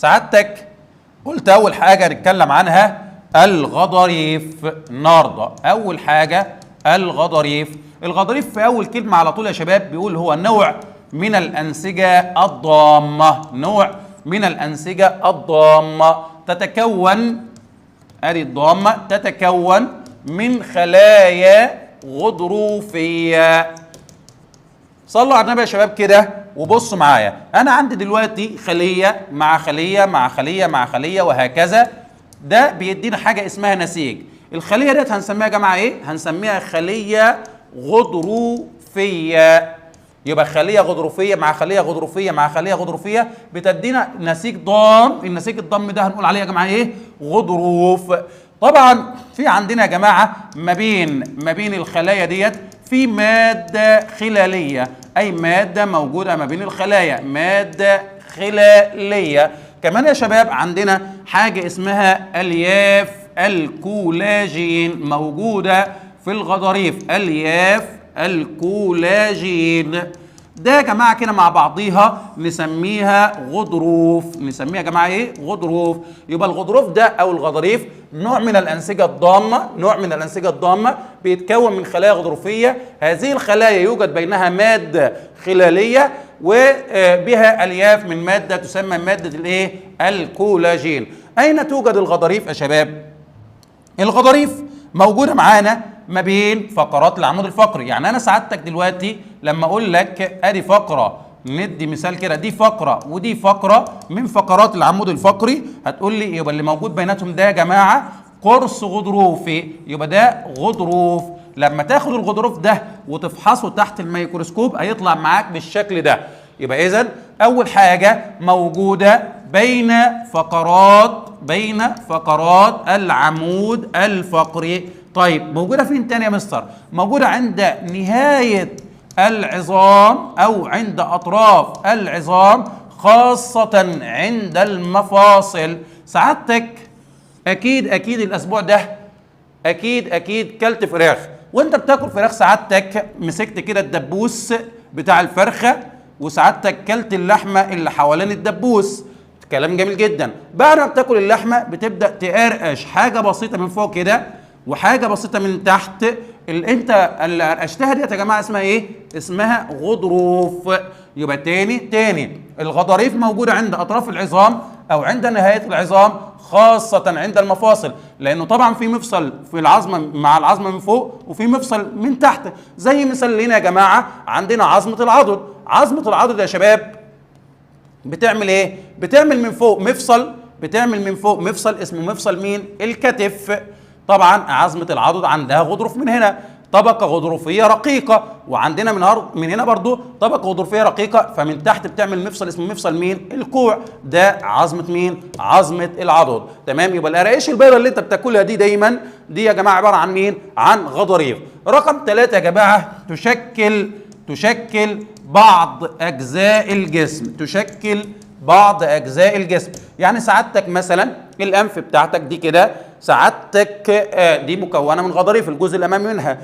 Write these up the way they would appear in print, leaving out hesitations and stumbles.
سعادتك قلت اول حاجة نتكلم عنها الغضاريف النهارده. اول حاجة الغضاريف. الغضاريف في اول كلمة على طول يا شباب بيقول هو نوع من الانسجة الضامه، نوع من الانسجة الضامه تتكون، ادي الضامه تتكون من خلايا غضروفيه. صلوا على النبي يا شباب كده وبصوا معايا. انا عندي دلوقتي خليه مع خليه مع خليه مع خليه وهكذا، ده بيدينا حاجة اسمها نسيج. الخلية ديت هنسميها يا جماعة ايه؟ هنسميها خليه غضروفيه. يبقى خليه غضروفيه مع خليه غضروفيه مع خليه غضروفيه بتدينا نسيج ضام. النسيج الضام ده هنقول عليه يا جماعة ايه؟ غضروف. طبعا في عندنا يا جماعة ما بين الخلايا ديت في مادة خلاليه، اي مادة موجودة ما بين الخلايا، مادة خلاليه. كمان يا شباب عندنا حاجة اسمها الياف الكولاجين موجودة في الغضاريف، الياف الكولاجين. ده يا جماعة كده مع بعضيها نسميها غضروف، نسميها يا جماعة ايه؟ غضروف. يبقى الغضروف ده او الغضاريف نوع من الانسجة الضامه، نوع من الانسجة الضامه بيتكون من خلايا غضروفيه، هذه الخلايا يوجد بينها مادة خلاليه وبها الياف من مادة تسمى مادة الايه؟ الكولاجين. اين توجد الغضاريف يا شباب؟ الغضاريف موجودة معانا ما بين فقرات العمود الفقري. يعني انا سعادتك دلوقتي لما اقول لك ادي فقره، ندي مثال كده، دي فقره ودي فقره من فقرات العمود الفقري، هتقول لي يبقى اللي موجود بيناتهم ده يا جماعة قرص غضروفي، يبقى ده غضروف. لما تاخد الغضروف ده وتفحصه تحت الميكروسكوب هيطلع معاك بالشكل ده. يبقى اذا اول حاجة موجودة بين فقرات، بين فقرات العمود الفقري. طيب موجودة فين تاني يا مستر؟ موجودة عند نهاية العظام أو عند أطراف العظام، خاصة عند المفاصل. سعادتك أكيد أكيد الأسبوع ده أكيد أكيد كلت فراخ، وأنت بتاكل فراخ سعادتك مسكت كده الدبوس بتاع الفرخة وسعادتك كلت اللحمة اللي حوالين الدبوس. كلام جميل جدا. بعد ما بتاكل اللحمة بتبدأ تقرقش حاجة بسيطة من فوق كده وحاجه بسيطة من تحت. اللي انت اللي قرقشتها ديت يا جماعة اسمها ايه؟ اسمها غضروف. يبقى تاني الغضاريف موجودة عند اطراف العظام او عند نهاية العظام، خاصة عند المفاصل، لانه طبعا في مفصل في العظمة مع العظمة من فوق وفي مفصل من تحت. زي مثال لنا يا جماعة عندنا عظمه العضد. عظمه العضد يا شباب بتعمل ايه؟ بتعمل من فوق مفصل، بتعمل من فوق مفصل اسمه مفصل مين؟ الكتف. طبعا عظمه العضد عندها غضروف من هنا، طبقه غضروفيه رقيقه، وعندنا من هنا برضو طبقه غضروفيه رقيقه، فمن تحت بتعمل مفصل اسمه مفصل مين؟ الكوع. ده عظمه مين؟ عظمه العضد. تمام. يبقى القراقيش البيضاء اللي انت بتاكلها دي دايما دي يا جماعة عبارة عن مين؟ عن غضاريف. رقم 3 يا جماعة تشكل بعض اجزاء الجسم، تشكل بعض اجزاء الجسم. يعني سعادتك مثلا الانف بتاعتك دي كده سعادتك دي مكونة من غضاريف، الجزء الامامي منها.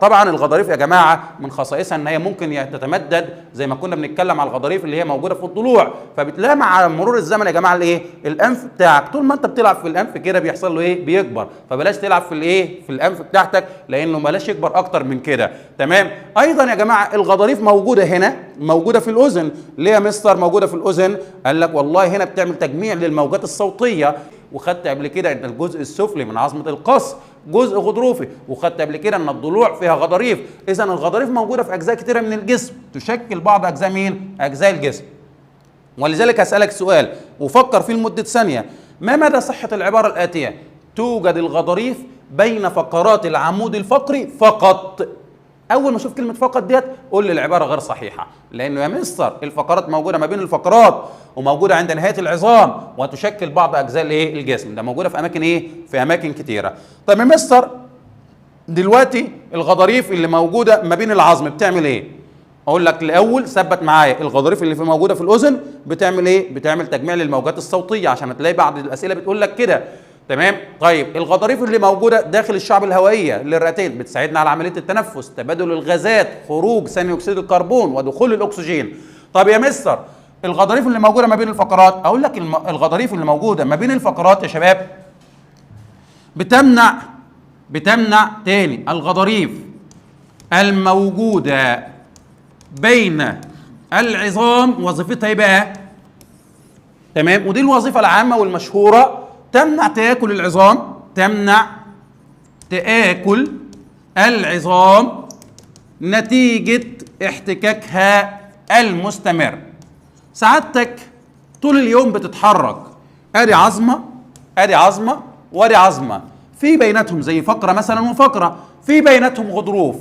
طبعا الغضاريف يا جماعة من خصائصها ان هي ممكن تتمدد، زي ما كنا بنتكلم على الغضاريف اللي هي موجودة في الضلوع، فبتلاقي مع مرور الزمن يا جماعة الايه؟ الانف بتاعك طول ما انت بتلعب في الانف كده بيحصل له ايه؟ بيكبر. فبلاش تلعب في الايه؟ في الانف بتاعتك، لانه بلاش يكبر اكتر من كده. تمام. ايضا يا جماعة الغضاريف موجودة هنا، موجودة في الاذن. ليه يا مستر موجودة في الاذن؟ قال لك والله هنا بتعمل تجميع للموجات الصوتية، وخدت قبل كده ان الجزء السفلي من عظمه القص جزء غضروفي، وخدت قبل كده ان الضلوع فيها غضاريف. اذا الغضاريف موجودة في اجزاء كتيرة من الجسم، تشكل بعض اجزاء مين؟ اجزاء الجسم. ولذلك هسالك سؤال وفكر فيه لمدة ثانية، ما مدى صحة العبارة الاتية: توجد الغضاريف بين فقرات العمود الفقري فقط؟ اول ما اشوف كلمة فقط ديت قول لي العبارة غير صحيحه، لانه يا مستر الفقرات موجودة ما بين الفقرات وموجودة عند نهاية العظام وتشكل بعض اجزاء الايه؟ الجسم. ده موجودة في اماكن ايه؟ في اماكن كتيرة. طيب يا مستر دلوقتي الغضاريف اللي موجودة ما بين العظم بتعمل ايه؟ اقول لك الاول ثبت معايا، الغضاريف اللي في موجودة في الاذن بتعمل ايه؟ بتعمل تجميع للموجات الصوتية، عشان هتلاقي بعض الاسئلة بتقول لك كده. تمام. طيب الغضاريف اللي موجودة داخل الشعب الهوائية للرئتين بتساعدنا على عملية التنفس، تبادل الغازات، خروج ثاني اكسيد الكربون ودخول الاكسجين. طب يا مستر الغضاريف اللي موجودة ما بين الفقرات، اقول لك الغضاريف اللي موجودة ما بين الفقرات يا شباب بتمنع تاني الغضاريف الموجودة بين العظام وظيفتها ايه بقى؟ تمام، ودي الوظيفة العامة والمشهوره، تمنع تاكل العظام، تمنع تآكل العظام نتيجة احتكاكها المستمر. سعادتك طول اليوم بتتحرك، ادي عظمة ادي عظمة وادي عظمة، في بيناتهم زي فقرة مثلا وفقرة، في بيناتهم غضروف.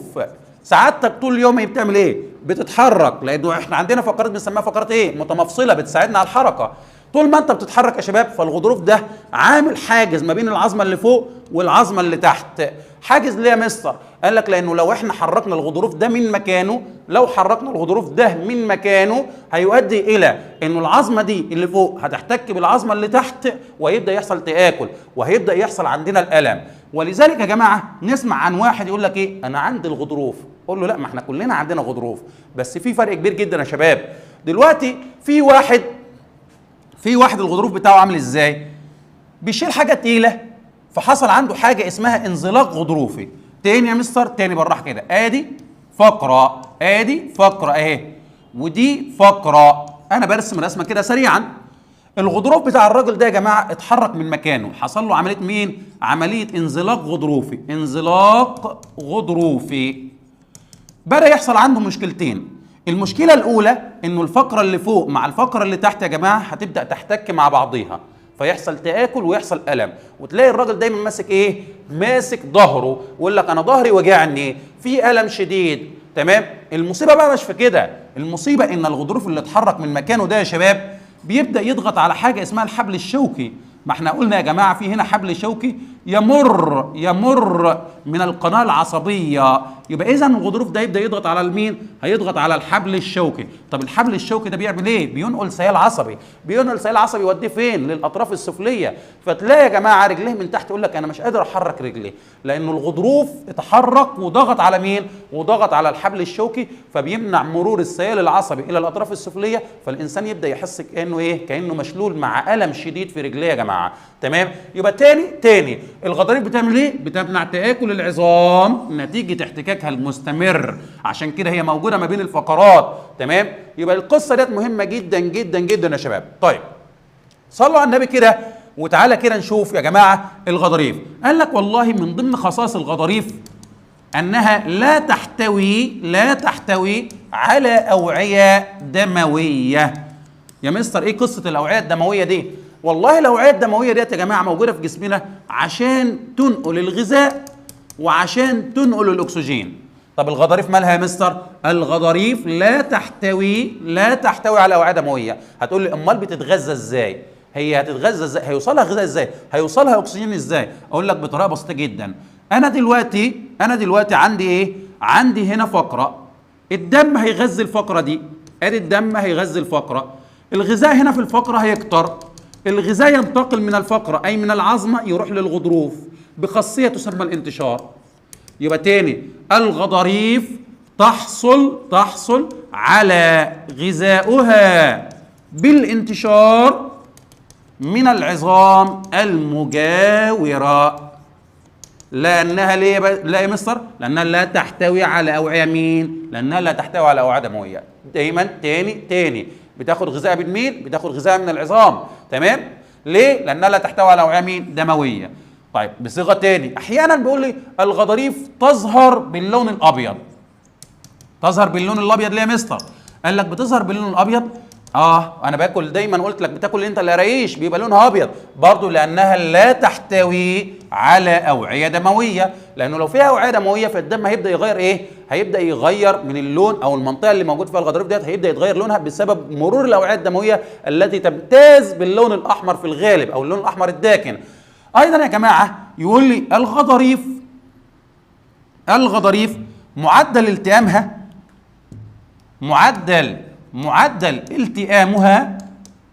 سعادتك طول اليوم هي بتعمل ايه؟ بتتحرك، لانه احنا عندنا فقرات بنسميها فقرات ايه؟ متمفصلة بتساعدنا على الحركة. طول ما انت بتتحرك يا شباب فالغضروف ده عامل حاجز ما بين العظمة اللي فوق والعظمة اللي تحت. حاجز ليه يا مستر؟ قال لك لانه لو احنا حركنا الغضروف ده من مكانه، لو حركنا الغضروف ده من مكانه هيؤدي الى انه العظمة دي اللي فوق هتحتك بالعظمة اللي تحت وهيبدا يحصل تآكل وهيبدا يحصل عندنا الالم. ولذلك يا جماعة نسمع عن واحد يقول لك ايه؟ انا عندي الغضروف. قول له لا، ما احنا كلنا عندنا غضروف، بس في فرق كبير جدا يا شباب. دلوقتي في واحد الغضروف بتاعه عامل ازاي؟ بيشيل حاجة تقيلة فحصل عنده حاجة اسمها انزلاق غضروفي. تاني يا مستر، تاني بالراحة كده، ادي فقره، ادي فقره اهي، ودي فقره. انا برسم رسمه كده سريعا. الغضروف بتاع الراجل ده يا جماعة اتحرك من مكانه، حصل له عملية مين؟ عملية انزلاق غضروفي، انزلاق غضروفي. بدا يحصل عنده مشكلتين. المشكلة الاولى انه الفقرة اللي فوق مع الفقرة اللي تحت يا جماعة هتبدا تحتك مع بعضيها، فيحصل تآكل ويحصل ألم، وتلاقي الراجل دايما ماسك ايه؟ ماسك ظهره، ويقول لك انا ظهري وجعني، في ألم شديد. تمام؟ المصيبة بقى مش في كده، المصيبة ان الغضروف اللي اتحرك من مكانه ده يا شباب بيبدأ يضغط على حاجة اسمها الحبل الشوكي. ما احنا قلنا يا جماعة في هنا حبل شوكي يمر من القناة العصبية، يبقى إذا الغضروف ده يبدأ يضغط على المين؟ هيضغط على الحبل الشوكي. طب الحبل الشوكي ده بيعمل ايه؟ بينقل سيال عصبي، بينقل سيال عصبي يوديه فين؟ للأطراف السفلية. فتلاقي يا جماعة رجليه من تحت يقول لك أنا مش قادر أحرك رجليه، لأنه الغضروف اتحرك وضغط على مين؟ وضغط على الحبل الشوكي، فبيمنع مرور السيال العصبي إلى الأطراف السفلية، فالإنسان يبدأ يحس كأنه ايه؟ كأنه مشلول مع ألم شديد في رجليه يا جماعة. تمام؟ يبقى تاني الغضاريف بتعمل ايه؟ بتمنع تآكل العظام نتيجة احتكاكها المستمر، عشان كده هي موجودة ما بين الفقرات. تمام؟ يبقى القصة ديت مهمة جدا جدا جدا يا شباب. طيب صلوا على النبي كده وتعالى كده نشوف يا جماعة الغضاريف. قال لك والله من ضمن خصائص الغضاريف أنها لا تحتوي على أوعية دموية. يا مستر ايه قصة الأوعية الدموية دي؟ والله الأوعية الدموية ديت يا جماعة موجودة في جسمنا عشان تنقل الغذاء وعشان تنقل الأكسجين. طب الغضاريف مالها يا مستر؟ الغضاريف لا تحتوي على أوعية دموية. هتقول لي أمال بتتغذى إزاي؟ هي هتتغذى إزاي؟ هيوصلها غذاء إزاي؟ هيوصلها أكسجين إزاي؟ أقول لك بطريقة بسيطة جدا. أنا دلوقتي عندي إيه؟ عندي هنا فقرة، الدم هيغذي الفقرة دي، أدي الدم هيغذي الفقرة، الغذاء هنا في الفقرة هيكتر، الغذاء ينتقل من الفقرة أي من العظمة يروح للغضروف بخاصية تسمى الانتشار. يبقى تاني الغضاريف تحصل على غذاؤها بالانتشار من العظام المجاورة. لأنها ليه لا يا مستر؟ لأنها لا تحتوي على أوعية مين؟ لأنها لا تحتوي على أوعية دموية. دايما تاني بتاخد غذاء من مين؟ بتاخد غذاء من العظام. تمام؟ ليه؟ لأنها لا تحتوي على أوعية مين؟ دموية. طيب بصيغة تاني، أحيانا بيقول لي الغضاريف تظهر باللون الأبيض. تظهر باللون الأبيض ليه يا مستر؟ قال لك بتظهر باللون الأبيض، أنا باكل دايما، قلت لك بتاكل أنت القرايش بيبقى لونها أبيض، برضه لأنها لا تحتوي على أوعية دموية، لأنه لو فيها أوعية دموية فالدم هيبدأ يغير إيه؟ هيبدأ يغير من اللون أو المنطقة اللي موجود فيها الغضاريف ديت هيبدأ يتغير لونها بسبب مرور الأوعية الدموية التي تمتاز باللون الأحمر في الغالب أو اللون الأحمر الداكن. أيضا يا جماعة يقول لي الغضاريف معدل التئامها، معدل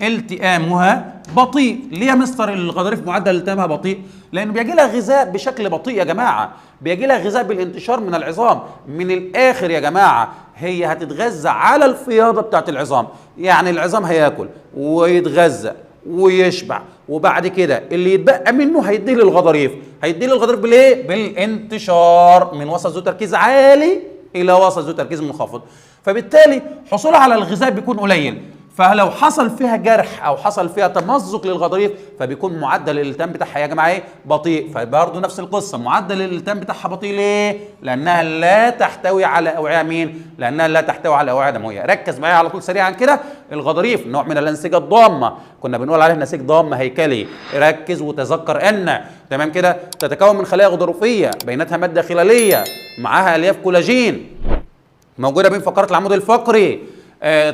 التئامها بطيء. ليه يا مستر الغضاريف معدل التئامها بطيء؟ لأنه بيجي لها غذاء بشكل بطيء يا جماعة، بيجي لها غذاء بالانتشار من العظام. من الاخر يا جماعة هي هتتغذى على الفياضه بتاعت العظام، يعني العظام هياكل ويتغذى ويشبع، وبعد كده اللي يتبقى منه هيديه للغضاريف. هيديه للغضاريف بالايه؟ بالانتشار من وسط ذو تركيز عالي الى وسط ذو تركيز منخفض. فبالتالي حصولها على الغذاء بيكون قليل، فلو حصل فيها جرح او حصل فيها تمزق للغضاريف فبيكون معدل الالتئام بتاعها يا جماعة ايه؟ بطيء. فبرضه نفس القصة، معدل الالتئام بتاعها بطيء ليه؟ لانها لا تحتوي على اوعيه مين؟ لانها لا تحتوي على اوعيه دموية. ركز معايا على طول سريعا كده، الغضاريف نوع من الانسجة الضامه، كنا بنقول عليه نسيج ضام هيكلي. ركز وتذكر ان تمام كده تتكون من خلايا غضروفيه بيناتها مادة خلاليه معاها الياف كولاجين، موجودة بين فقرات العمود الفقري،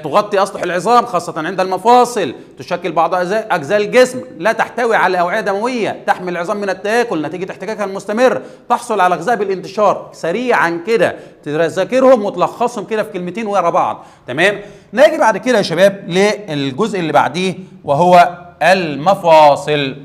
تغطي اسطح العظام خاصة عند المفاصل، تشكل بعض اجزاء الجسم، لا تحتوي على اوعيه دموية، تحمي العظام من التاكل نتيجة احتكاكها المستمر، تحصل على غذاء بالانتشار. سريعا كده تذاكرهم وتلخصهم كده في كلمتين ورا بعض. تمام؟ نيجي بعد كده يا شباب للجزء اللي بعديه وهو المفاصل.